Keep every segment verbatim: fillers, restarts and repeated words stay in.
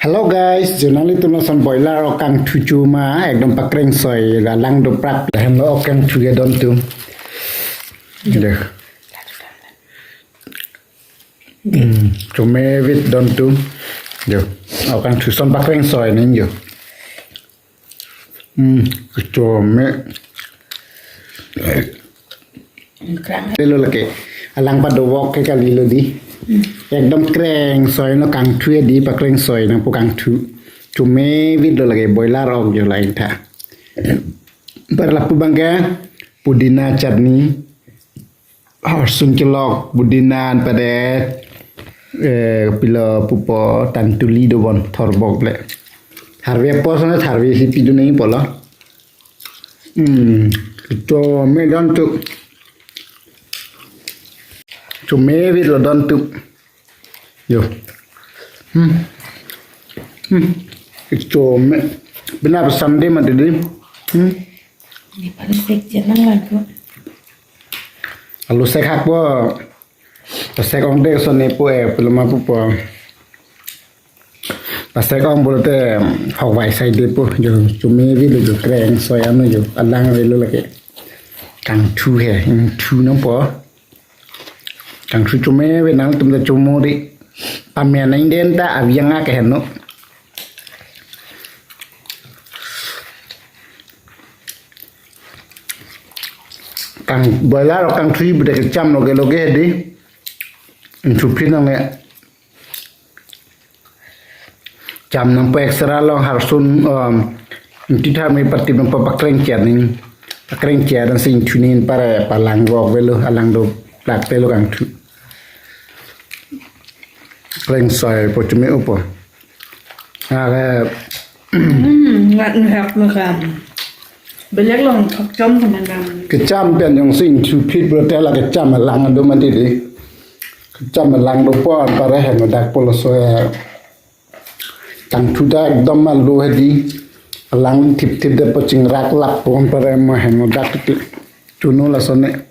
Hello guys, jo nanglitum lason boiler ok kangthu choma, ekdom pakrengsoi, alang doprak, lahenlo ok kangthu ke dontum. Deh. Hmm, chomevit dontum. Jo, ok kangthu son pakrengsoi ning jo. Hmm, chome. Krang. Lelo lake. Alang padovok ke kalilo dei. Ekdom krengsoi non kangthu dei, pakrengsoi nangpo kangthu. Chomevit lo lake, boiler ok jo lain tha. Bar lapu abang ke pudina chutney. Harsun kelok, pudina anpare, eh, pilo pupo tantuli dobon thorbok le. Tharve apor sana tharve si pidun nangji pulo. Hmm, chome dontum. Chomevit lo dontum. Jo. Hmm. Hmm. Chome. Bina Sunday mati dei. Hmm. Ini paling sekjen nang lagu. Alu sek hak po. Pasek ong dei soni po eh, peluma pupo. Pasek ong pulote hok vai sai dei po. Jo, chomevit lo jo, krengsoi ano jo. Alang avelo lake. Kangthu he, kangthu nangpo. Kangthu chomevit nangtum ta chomo dei. Pamen nang den ta aviang akeheno. Kang boiler ok kangthu pu dei kecham loke loke dei. Ingthu phit nangne. Cham nangpo extra along harsun, um, ingti tharmi pati nangpo pakrengchet ning. Pakrengchet ansi ingthu ning anpare palang vok avelo, alang doplak avelo kangthu. Krengsoi po chome upo. Are Hmm, ngat ngehak mekam. Belek long thok chom kemandang. Kecham pen jongsi ingthu phit pulote la kecham alang do mati dei. Kecham alang dopo anpare heno dak pulo so ya. Kangthu ta ekdom malo he dei. Alang thipthip dei po, chingrak lak po anpare mo heno dak ti. Chuno lasone.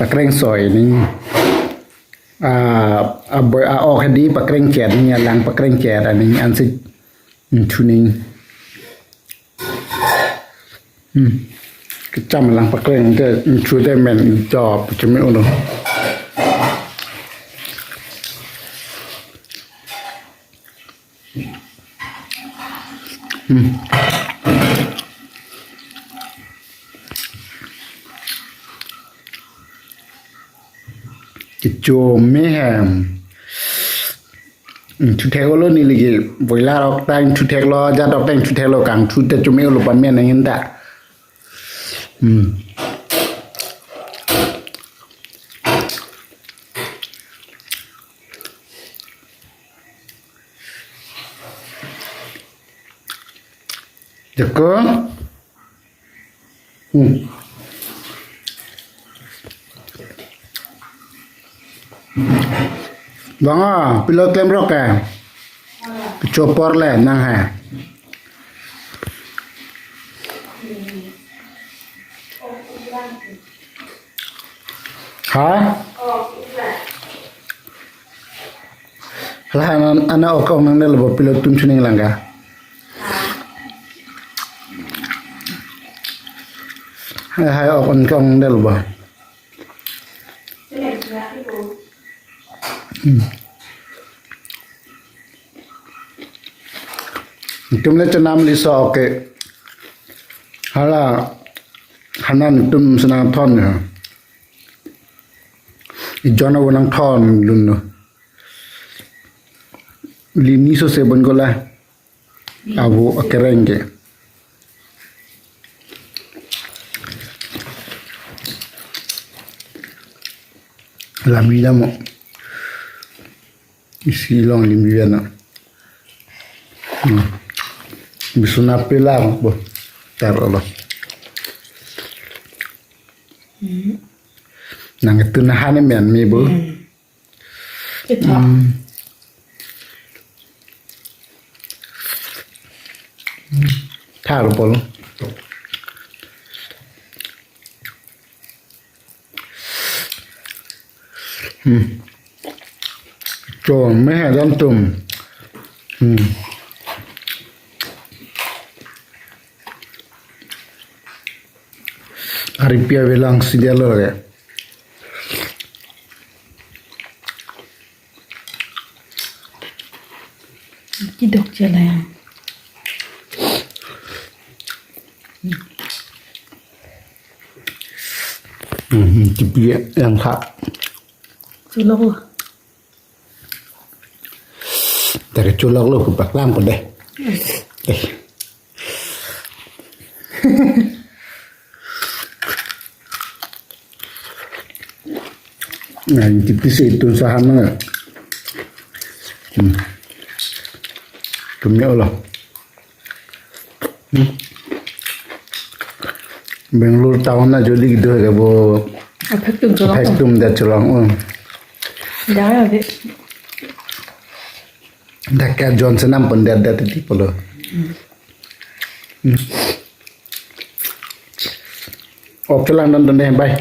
Pakrengsoi ning. Ah, aboi a-ok he dei, pakrengchet ning, alang pakrengchet aning ansi ingthu ning. Hmm. Kecham alang pakreng ke ingthu dei, men chop chome uno. Hmm. Kechome hem. Ingthu thek olo neli ke, boiler ok ta ingthu theklo, jat ok ta ingthu theklo, kangthu ta chome olo, pamen nangji ta. Hmm. Jeko. Hmm. Bang ah, pilo klemrok ke. Chopor le nang ha. Ha? Hala ana, ana ok ong nangdelo bo, pilo tum chuning langka. Hai, hai, ok ong nangdelo bo. Hmm. Itum le chenam liso ok ke. Hala hanan itum senang thon ya. Ijon avo nangthondunlo. Lini so se bon kola. Avo akereng ke. Lami lamo. Isi long lim biana. Hmm. Bisuna pela bo. Tar olo. Hmm. Nang itu nahan men mi bo. Hmm. Kita. Hmm. Tar polo. Hmm. Cho me ha dam tum. Hmm. Ari pi avelang si dia lo re. Kidok chala yang. Hmm, tipi yang kha. Chulok lo. Dari chulok lo ke paklang ko deh. Eh. Nah, ini tipis itu sahan na. Hmm. Tumnya Allah. Hmm. Bangalore town na jodi gitu ya bo. Aphek tum chulok. Aphek tum da chulok. Oh. Dah ya, Bik. Dak ka Johnson am pon dat dat di polo. Hmm. Okay lang, nonton deh, bye.